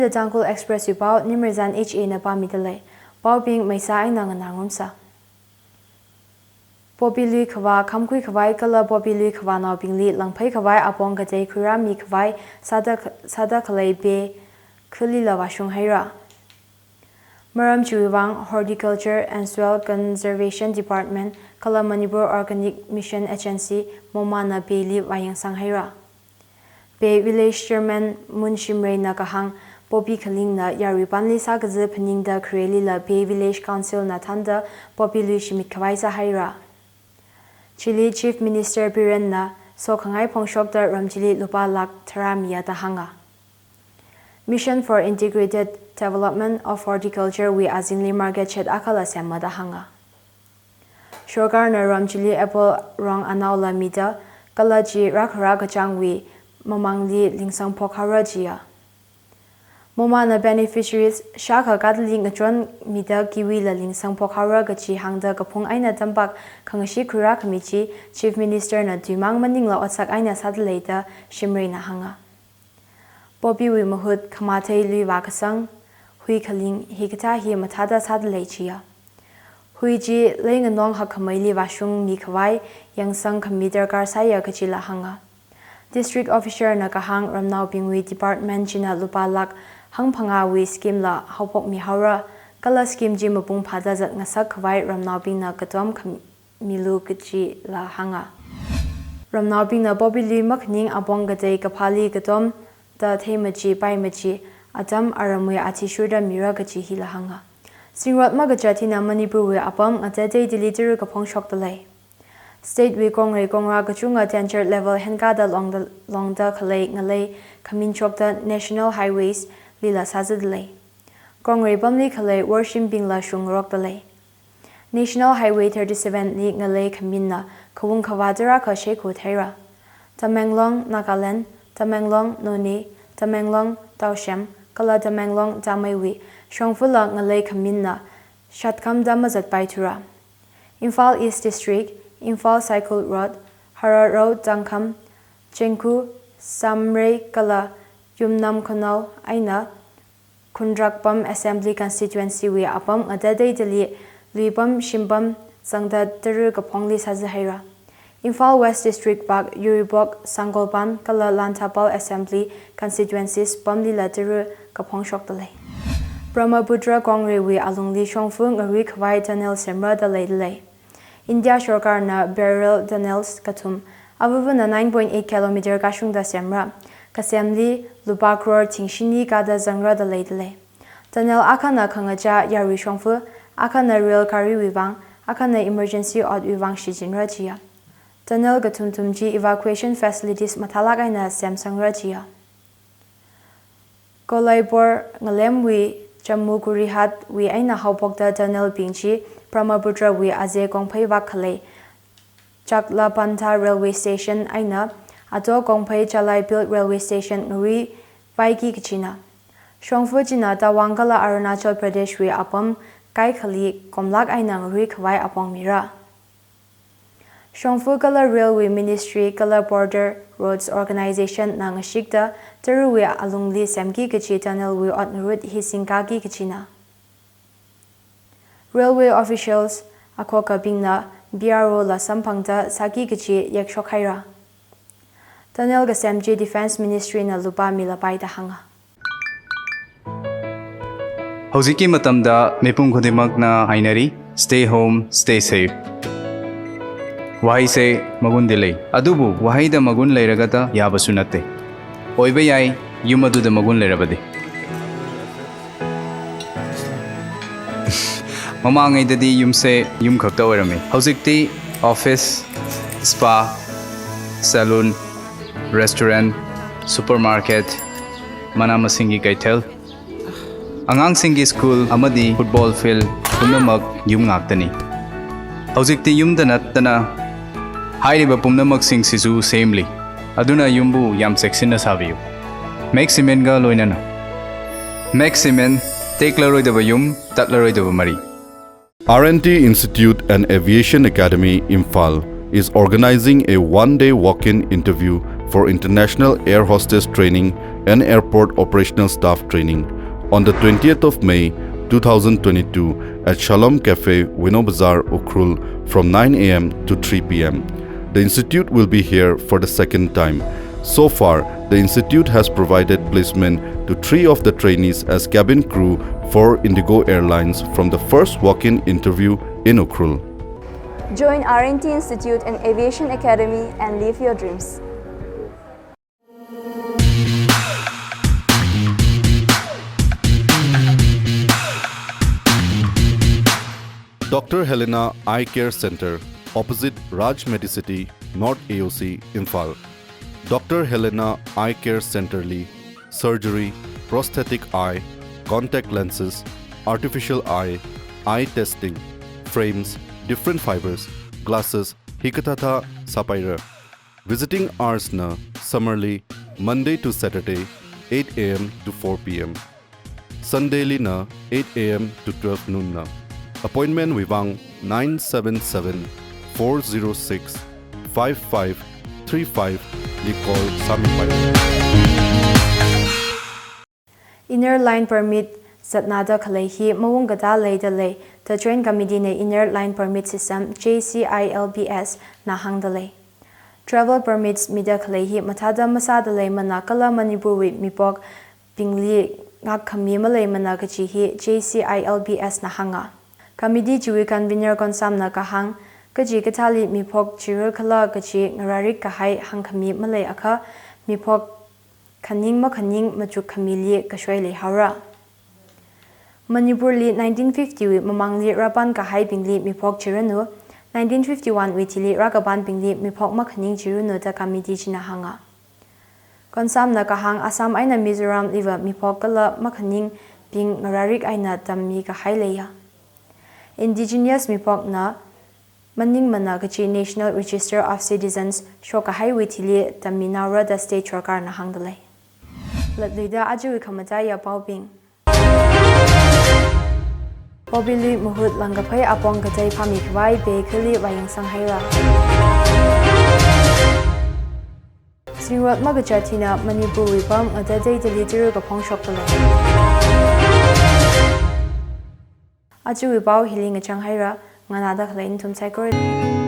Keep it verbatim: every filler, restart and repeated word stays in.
The Tangkhul Express wui pao, Nimrzan H A na pāmidalei. Paobing maisa eina nganā ngarumsa. Poppy lui khavā khamkhui khavai kala poppy lui khavānaobingli langphei khavai apong katei khuirāmi khavai sāda, sāda khalei pay khalila vāshung haira. Maram chiwui vang Horticulture and Soil Conservation Department kala Manipur Organic Mission Agency, MOMA na pay li vāyangsang haira. Pay Village Chairman Mun Shimreina kahāng, poppy khalingna yarui panli sākaza phaningda kharelila Pay Village Council na thānda poppy lui shimit khavai sāhaira. Chili Chief Minister Birenna sokhangai phongshokta ram chili lupā lakh tharā miya da hānga. Mission for Integrated Development of Horticulture wui azingli market shed akhala semma da hānga. Sorkarna ram chili apple rong anaola mida, kala chi rākhara kachāngwui mamangli lingsang phok haora jiya. MOMA na beneficiaries shākha katli ngachon mida kiwi la lingsang phok haora kachi hāngda kaphung eina tampak khangashi khuirā khami chi Chief Minister na tuimang maningla otsak eina sādalei da Shimreina hānga. Poppy wui mahut khamathei lui vākasang, hui khaling hikathā hi mathāda sādalei jiya. Hui chi leinganong hakkhameili vāshungmi khavai yangsang khami darkar sāya kachila hānga. District Officer na kahāng ramnaobingwui department china lupā lakh hangphangāwui scheme la haophokmi haora, kala scheme chi mapung phāda zatngasak khavai ramnaobingna katom khamilu kachila hānga. Ramnaobingna poppy lui makhaning apong katei kaphāli katomda theimachi paimachi atam aramwui athishurda mira kachi hila hānga. Singrot makachat hina Manipurwui apam ngateiteidali tara kaphong shokdalei. State wui kongrei kongrā kachunga danger level henkāda longda, longda khalei ngalei khamin shokta National Highways lila sāzadalei. Kongrei pamli khalei worshimbingla shungrokdalei. National Highway thirty-seven li ngalei khaminna khaung khavā tarākha sheikhu theira. Tamenglong, Nagaland, Tamenglong, Noney, Tamenglong, Toushem, kala Tamenglong, Tameiwui shongfala ngalei khaminna shatkhamda mazatpaithura. Imphal East District, Imphal Saikul Road, Hararou Tangkham, Chengkhu, Samrei kala Yumnam Khonao eina Khundrakpam Assembly Constituency wui apam ngateiteidali luipam shimpam zangda tara kaphongli sāzahaira. Imphal West District Park, Uripok, Sangolpan kala Lanthapal Assembly Constituencies pamlila tara kaphong shokdalei. Brahmaputra kongreiwui alungli shongfa ngarui khavai tunnel semra da leidalei. India sorkarna barrel tunnels kathum, avavana nine point eight kilometer kashungda semra. Kasemli lupā crore thingshini kāda zangra da leidalei. Tunnel akhana khangachā yarui shongfa, akhana rail gariwui vang, akhana emergency otwui vang shichinra jiya. Tunnel kathumthum chi evacuation facilities mathālāk eina semsangra jiya. Kolaibor ngalemwui Jammu Kurihat wui eina haophokta tunnel bing chi Brahmaputra wui aze kongphei vak khalei Chaklapantha Railway Station eina Ato Kongphei Chalaibil Railway Station ngarui vaiki kachina. Shongfa china Tawang kala Arunachal Pradesh wui apam kaikhali komlāk eina ngarui khavai apong mira. Shongfa kala Railway Ministry kala Border Roads Organization na ngashikta tarawui alungli semki kachi tunnel wui ot ngarut hi singkaki kachina. Railway officials akhokabingna B R O la samphangda sāki kachi yakshok haira. Tunnel kasem chi Defence Ministry na lupā milapai da hānga. ꯍꯧꯖꯤꯛꯀꯤ ꯃꯇꯝꯗ ꯃꯤꯄꯨꯝ ꯈꯨꯗꯤꯡꯃꯛꯅ ꯍꯥꯏꯅꯔꯤ, "Stay home, stay safe." ꯋꯥꯍꯩꯁꯦ ꯃꯒꯨꯟꯗꯤ ꯂꯩ, ꯑꯗꯨꯕꯨ ꯋꯥꯍꯩꯗ ꯃꯒꯨꯟ ꯂꯩꯔꯒꯇ ꯌꯥꯕꯁꯨ ꯅꯠꯇꯦ꯫ ꯑꯣꯏꯕ ꯌꯥꯏ, ꯌꯨꯝ ꯑꯗꯨꯗ ꯃꯒꯨꯟ ꯂꯩꯔꯕꯗꯤ꯫ ꯃꯃꯥꯡꯉꯩꯗꯗꯤ ꯌꯨꯝꯁꯦ ꯌꯨꯝ ꯈꯛꯇ ꯑꯣꯏꯔꯝꯃꯤ꯫ ꯍꯧꯖꯤꯛꯇꯤ office, spa, salon, restaurant, supermarket, ꯃꯅꯥ ꯃꯁꯤꯡꯒꯤ ꯀꯩꯊꯦꯜ, ꯑꯉꯥꯡꯁꯤꯡꯒꯤ school ꯑꯃꯗꯤ football field ꯄꯨꯝꯅꯃꯛ ꯌꯨꯝ ꯉꯥꯛꯇꯅꯤ꯫ ꯍꯧꯖꯤꯛꯇꯤ ꯌꯨꯝꯗ ꯅꯠꯇꯅ ꯍꯥꯏꯔꯤꯕ ꯄꯨꯝꯅꯃꯛꯁꯤꯡꯁꯤꯁꯨ ꯁꯦꯝꯂꯤ꯫ ꯑꯗꯨꯅ ꯌꯨꯝꯕꯨ ꯌꯥꯝ ꯆꯦꯛꯁꯤꯟꯅ ꯁꯥꯕꯤꯌꯨ꯫ Max Cementꯒ ꯂꯣꯏꯅꯅ꯫ Max Cement, ꯇꯦꯛꯂꯔꯣꯏꯗꯕ ꯌꯨꯝ, ꯇꯠꯂꯔꯣꯏꯗꯕ ꯃꯔꯤ꯫ R and T Institute and Aviation Academy, Imphal, is organizing a one-day walk-in interview for international air hostess training and Airport Operational Staff Training on the twentieth of May two thousand twenty-two at Shalom Cafe, Wino Bazar, Ukhrul, from nine a m to three p m. The institute will be here for the second time. So far, the institute has provided placement to three of the trainees as cabin crew for IndiGo Airlines from the first walk-in interview in Ukhrul. Join R and T Institute and Aviation Academy and live your dreams. Doctor Helena Eye Care Center, opposite Raj Medicity, North A O C, Imphal. Doctor Helena Eye Care Center li surgery, prosthetic eye, contact lenses, artificial eye, eye testing, frames, different fibers, glasses, hikathāthā sāpaira. Visiting hours na summer li Monday to Saturday, eight a m to four p m. Sunday li na eight a m to twelve noon na. Appointment wui vang nine seven seven, four zero six, five five three five li call sāmipaira. Inner Line Permit zatnada khalei hi maung katā leida lei da Joint Committee na Inner Line Permit System, J C I L P S, na hāngda lei. Travel permits mida khalei hi mathāda masāda leimana kala Manipur wui miphokbingli ngakkhami maleimana kaji hi J C I L P S na hānga. Committee chiwui convener Konsam na kahāng, kachikathāli miphok chira khala kaji ngararik kahai hāngkhami maleiakha, miphok khaning makhaning machukkhamili kashoi leihaora. Manipur li nineteen fifty wui mamangli rāpam kahaibingli miphok chiranu, nineteen fifty-one wui thili rākapambingli miphok makhaning chiranu da committee china hānga. Konsam na kahāng, Assam eina Mizoram liva miphok kala makhaningbing ngararik eina tammi kahai leiya. Indigenous miphok na maningmana kaji National Register of Citizens shokkahaiwui thili tamminaora da state sarkar na hāngda lei. Latluida ajawui khamataiya paobing. Poppy lui mahut langkaphai apong katei phāmi khavai Bay khali vāyangsang haira. Zingrot makachāt hina Manipur wui pam ngada deidali tara kaphong shokta lei. Ajawui pao hili ngachang haira, nganāda khalei nathum saikora.